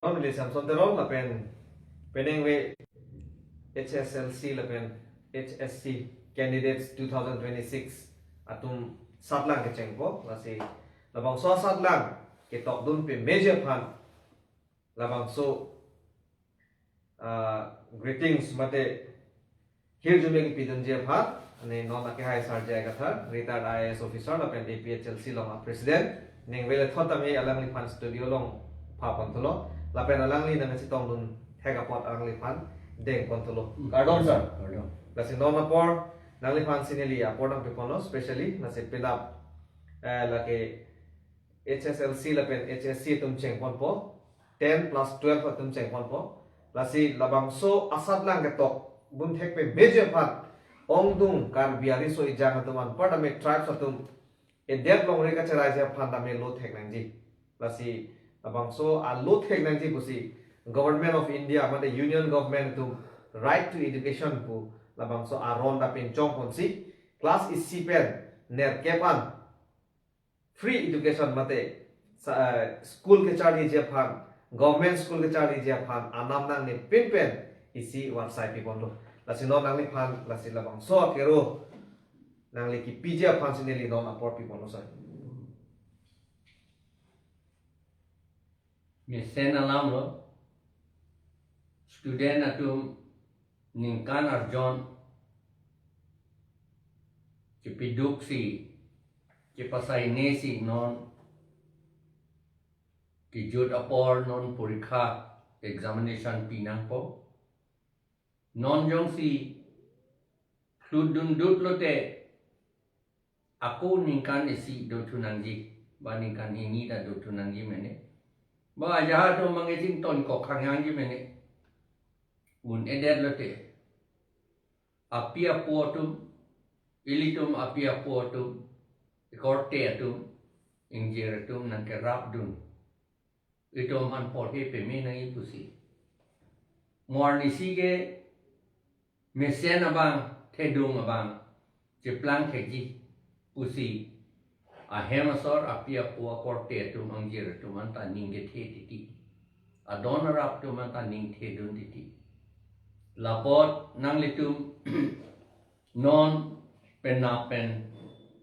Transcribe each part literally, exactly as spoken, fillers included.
Neli Samson Teron lapen penang ve H S L C lapen H S C candidates two thousand twenty-six atum satlang kechengpo, lasi labangso satlang ketokdun pame ji aphan labangso, ah, greetings mate hirjume kepidunji aphan, ani non akehai Sarjai Kathar, retired I A S officer lapen A P H L C along a president, ningve le thot tame alangliphan studio along pha ponthulo, lapen alangli nangchetongdun thek apot alangliphan deng ponthulo. Hmm. Kardom, sir. Kardom. Lasi non apor nangliphan si neli apor nangpiponlo, specially lasi penap, eh, lake H S L C lapen H S C atum chengponpo, ten plus twelve atum chengponpo. Lasi labangso asatlang ketokdun thek pame ji aphan ongdung Karbi ariso ejang atum anpar tame tribes atum edet longri kacherai ji aphan tame lo thek nangji. Lasi labangso a lo thek nangji pusi Government of India mate Union Government atum Right to Education pu labangso aron ta pinchongponsi class isi pen nerkep an free education mate sa-, eh, school kecharliji aphan, government school kecharliji aphan anam nangne pinpen isi warsai piponlo. Lasi non nangliphan lasi labangso akero nangli kipiji aphan si neli non apor piponlo, sir. Mesen alam lo, student atum ningkan arjon chepiduksi, chepasainesi non kejut apor non porikha, examination pinangpo. Non jongsi kludundut lote ako ningkan isi dothunangji, ba ningkan hini ta dothunangji mene. Ba ajahak atum mangejing tonkok hangyangji mene. Un-edet lote api apo atum, ilitum api apo atum, ekorte atum, ingjir atum nangkerapdun, itum aphan porhe pame nangji pusi. Mo arnisi ke mesen abang, thedung abang cheplang thekji pusi ahem asor api apo akorte atum, ingjir atum anta ning kethe titi, adon arap atum anta ning thedun titi. Lapot nanglitum non penap pen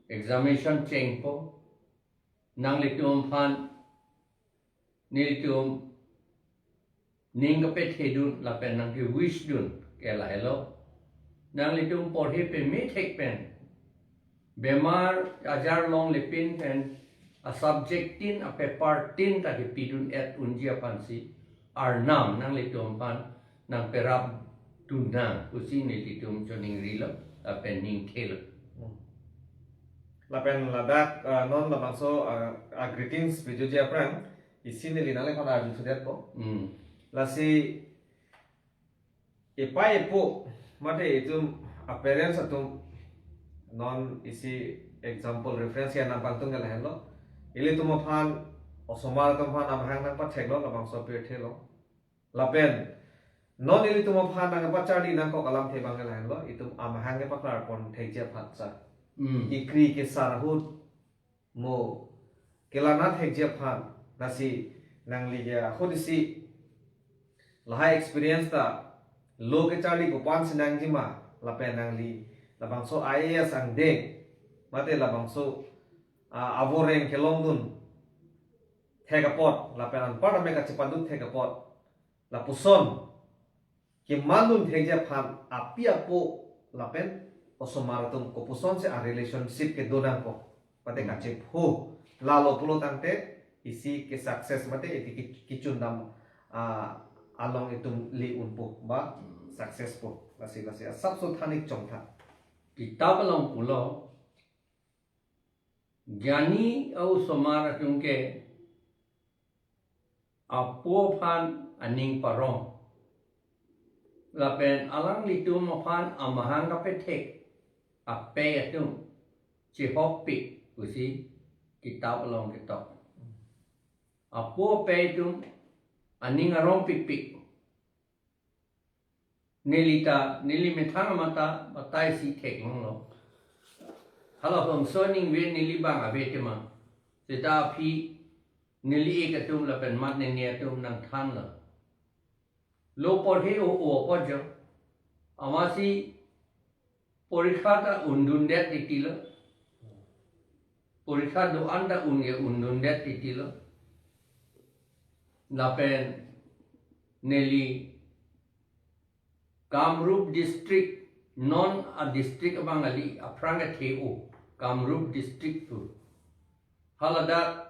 examination chengpo, nanglitum aphan nelitum ning kapethedun lapen nangke-wish dun ke lahelo. Nanglitum porhe pame thek pen, bemar ajar longle pinpen a subject tin, a paper tin ta kepidun-et unji aphansi Arnam nanglitum aphan nangperapdun nang pusi nelitum choningrilo lapen ningthelo. Hmm. Lapen ladak, ah, non labangso, ah, a greetings pijuji aphrang isi neli nangliphan arju sudetpo. Hmm. Lasi epei epo mate itum a parents atum, non isi example reference ya nangpangtung ke lahenlo. Ilitum aphan, osomar atum aphan amahang nangpatheklo labangso pirthe along. Lapen non ilitum aphan nangpacharli nangkok alamthe abang ke lahenlo, itum amahang kepaklarpon thekji aphan, sir. Hmm. Kekri kesar ahut mo kelang thekji aphan, lasi nangli ya ahut isi lahai experience ta lo kecharli kopan si nangji ma, lapen nangli labangso I A S angdeng mate labangso, ah, avoreng kelongdun thek apot lapen anpar tame kachepaduk thek apot, lapuson kemandun thekji aphan api apo lapen osomar atum kopusonsi a relationship kedo nangpo, mate, hmm, kachepho, lalo pulo tangte isi ke success mate iti ke, kechundam, ah, along itum le unpo ba, hmm, success po. Lasi, lasi asapso than-ik chongtha. Kitap along pulo, gyani a-osomar atum ke apo aphan aning parong lapen alanglitum aphan amahang kapethek apei atum chehokpik pusi kitap along ketok. Apo apei atum aning arongpikpik. Neli ta, neli methang amat ta batai si theklonglo. Halabangso aningve neli abang ave tema. Seta aphi neli-ik atum lapen mat nene atum nangthanlo. Lo porhe o-o apot jo. Amatsi porikha ta undundet titilo. Porikha do-an ta un-e undundet titilo. Lapen neli Kamrup district, non a district abang kali, aphrang kethe-o, Kamrup district pu. Haladak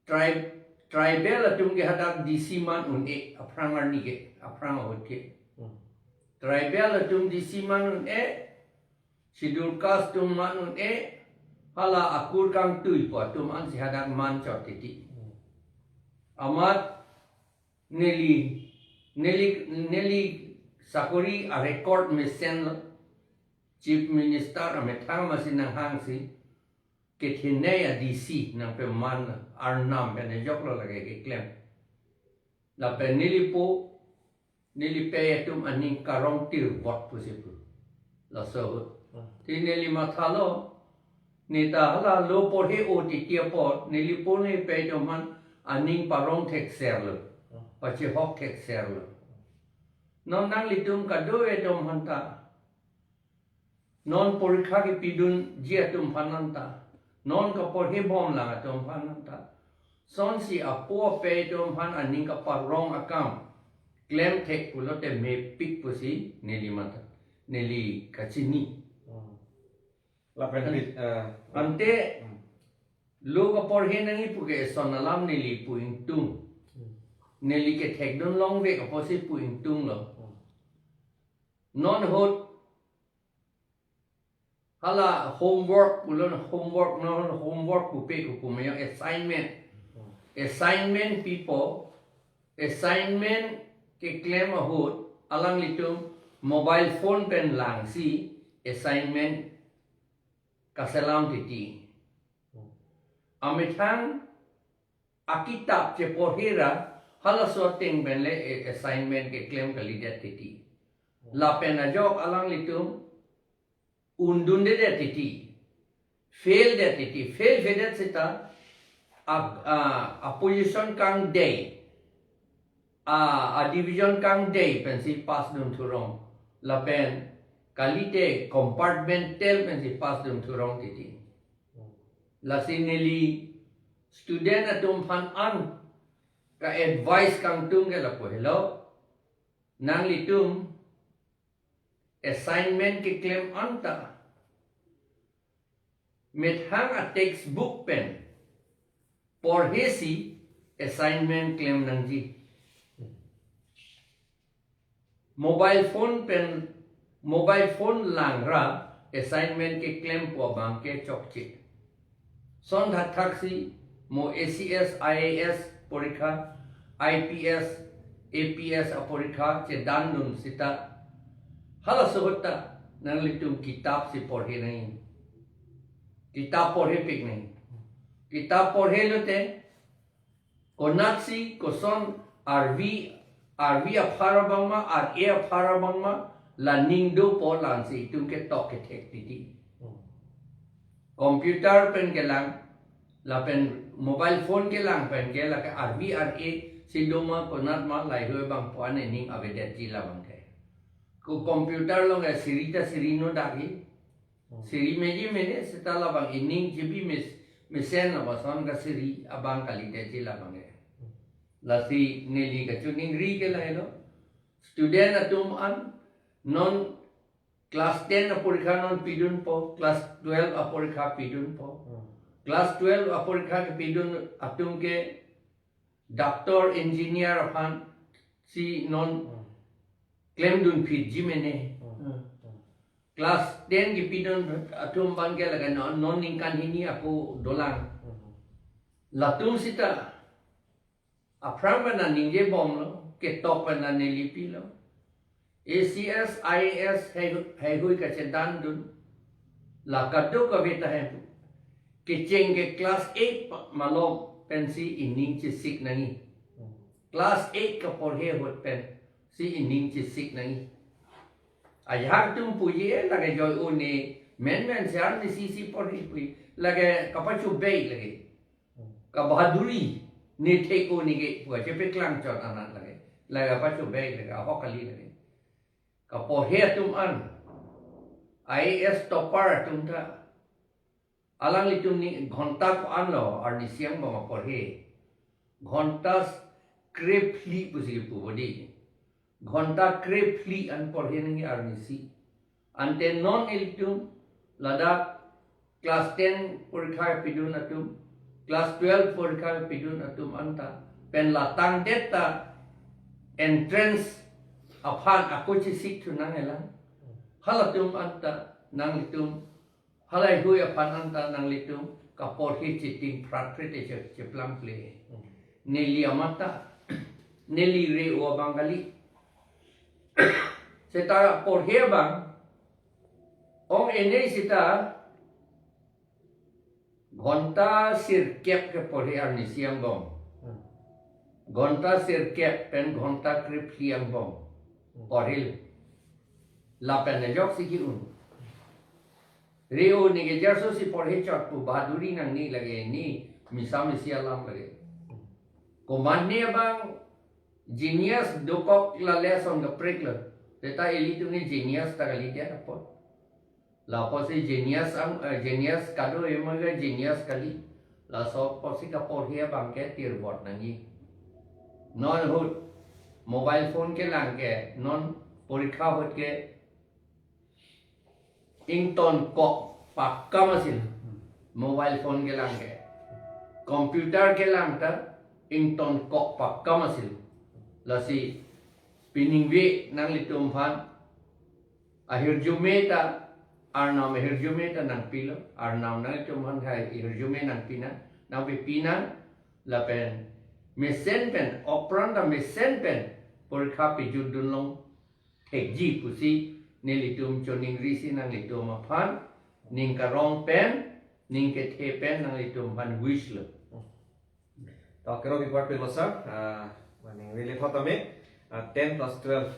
tribe, tribal atum ke hadak D C man un-e, aphrang arni ke, aphrang ahut ke. Hmm. Tribal atum D C man un-e, Schedule caste atum man un-e, hala akur kangtui pu atum ansi hadak man chot titi. Hmm. Amat neli, neli, neli sakori a record mesenlo, Chief Minister amethang masi nanghangsi, kethenei a D C nangpeman arnam pen ajoklo lake keklem. Lapen neli po, neli pei atum aning karong tirvot pusi pu. Laso ahut. Hmm. Ti neli mathalo, neta hala lo porhe-o titi apot, neli po neli pei atum aphan aning parong thekserlo. Hmm. Pachehok thekserlo. Non nanglitum kadokave atum aphanta, non porikha kepidunji atum aphan anta, non kaporhe bomlang atum aphan anta, sonsi apo apei atum aphan aning kaparong akam klemthek pulote mepik pusi neli mata, neli kachini. Hmm. Lapen An- pit, eh, ante hmm. Lo kaporhe nangji pu ke eson alam neli pu ingtung. Hmm. Neli kethekdun longvek apotsi pu ingtunglo. Hmm. Non ahut hala homework, pulo homework, non homework pupe kukumeyo assignment. Hmm. Assignment pipo, assignment keklem ahut, alanglitum mobile phone pen langsi assignment kaselam titi. Amethang akitap cheporhe ra halaso ateng pen le a- assignment keklem kalidet titi. Lapen ajok alanglitum undundedet titi. Faildet titi. Fail vedet seta a, a, a position kangdei, a, a division kangdei pensi pass dun thurong. Lapen kalite compartmental pensi pass dun thurong titi. Lasi neli student atum aphan an ka-advice kangtung ke lapu helo. Nanglitum assignment keklem anta methang a textbook pen porhesi assignment klem nangji. Mobile phone pen, mobile phone lang ra assignment keklem pu abang ke chokche. Son thakthak si mo A C S, I A S porikha, I P S, A P S aporikha chedan dun seta, halaso ahut ta nanglitum kitap si porhe nangji. Kitap porhepik nangji. Kitap porhe lote, konatsi koson arvi, arvi aphar abang ma, ar-e aphar abang ma, la ning dopo la-ansi itum ketok kethek titi. Hmm. Computer pen kelang, lapen mobile phone kelang pen ke lake arvi ar-e si do ma konat ma lahei abang pu an ening avedetji labang ke. Ko computer along ke siri ta siri nodak he. Hmm. Siri meji mene seta labang ening G B mes, mesen lapuson ka siri abang kalidetji labang ke. Hmm. Lasi neli kachiningri ke lahelo. Student atum an non class ten aporikha non pidunpo, class twelve aporikha pidunpo. Hmm. Class twelve aporikha kepidun atum ke doctor, engineer aphansi non Hmm. klemdun phitji mene. Hmm. Hmm. Class ten kepidun atum abang ke lake non, non ningkan hini ako dolang. Hmm. Latum seta aphrang pen nangningjebomlo, ketok pen nangnelipilo. A C S, I A S hei, heihui kachedan dun. La kadokave ta hei. Kecheng ke class eight pa-, malom pensi ening chesik nangji. Class eight kaporhe ahut pensi ening chesik nangji. Ajahak atum puji, eh, lake joi o ne, menmen si arnisi si porhe pu. Lake kapachobei lake. Hmm. kabahaduri, ne thek-o neke pu kachepeklang chot anat lake. Lake pachobei lake, ahok kali lake. Kaporhe atum an, I A S topper atum ta, alanglitum ni ghonta ko-an lo arnisi angbong aporhe. Ghonta krephli pusi kipu bodi. Ghonta krephli an porhe nangji arnisi. Ante non ilitum ladak class ten porikha pidun atum, class twelve porikha pidun atum anta, pen latangdet ta entrance aphan ako chesik thu nangji lang. Halatum anta nanglitum, halaihui aphan anta nanglitum kaporhe chiting pratpret che, cheplang ple. Neli amata, neli re-o abang kali. Seta porhe abang, ong ene seta ghonta sirkep keporhe arnisi angbong. Hmm. Ghonta sirkep pen ghonta krephli angbong. Hmm. Porhe. Lapen ajok si ki-un. Re-o neke jarso si porhe chot pu bahaduri nangne lake, ne misa misi alam lake. Komatne abang genius dokok la lesson kaprek lo. Seta ilitum ni genius ta kalidet apot. Lapusi genius ang, eh, genius kado emang genius kali. Laso pusi kaporhe abang ke tirbot nangji. Non ahut mobile phone kelang ke, non porikha ahut ke ingtonkok pakam asil. Mobile phone kelang ke. Computer kelang ta ingtonkok pakam asil. Lasi piningve nanglitum aphan ahirjume ta, Arnam ahirjume ta nangpilo, Arnam nanglitum aphan ahirjume nangpi nang, nangpipi nang, lapen mesen pen, apran ta mesen pen porikha pijutdun long thekji pusi nelitum choningrisi nanglitum aphan ning karong pen, ning kethe pen nanglitum aphan wish lo. To kero bi part pe lo sir, ah, mane neli thot tame, ah, ten plus twelve,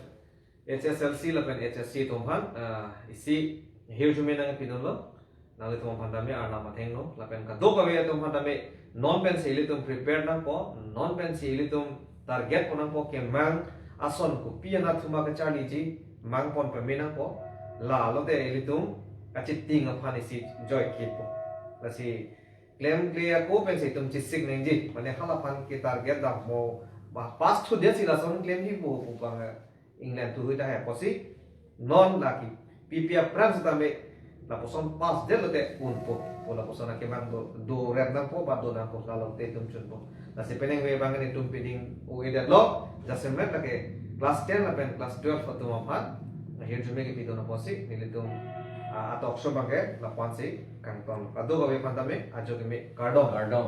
H S L C lapen H S C atum aphan, ah, isi ahirjume nangpidun lo, nanglitum aphan tame Arnam athengno, lapen kadokave atum aphan tame non pensi ilitum prepare nangpo, non pensi ilitum target pon nangpo, kemang ason kopi anatthu ma kacharliji, mang pon pame nangpo, la lote ilitum kachiting aphan isi joy kipo. Lasi klemkle ako pensi itum chesik nangji. Mane halaphan ke target dam mo, ba pass thudet si lason klemji pu pu abang, eh, England thuhui ta he pusi non lake. P P apran setame lapuson pass det lote unpo. Po lapuson akemang do, do rem nangpo, ba do nangpo, lalote itum chunpo. Lasi penang ve abang nelitum piding-o-edet lo, jasemet lake class ten lapen class twelve atum aphan ahirjume kepidun apotsi nelitum, ah, a-talk show abang ke lapu-ansi kangton. Kadokave aphan tame ajo keme, kardom. Kardom.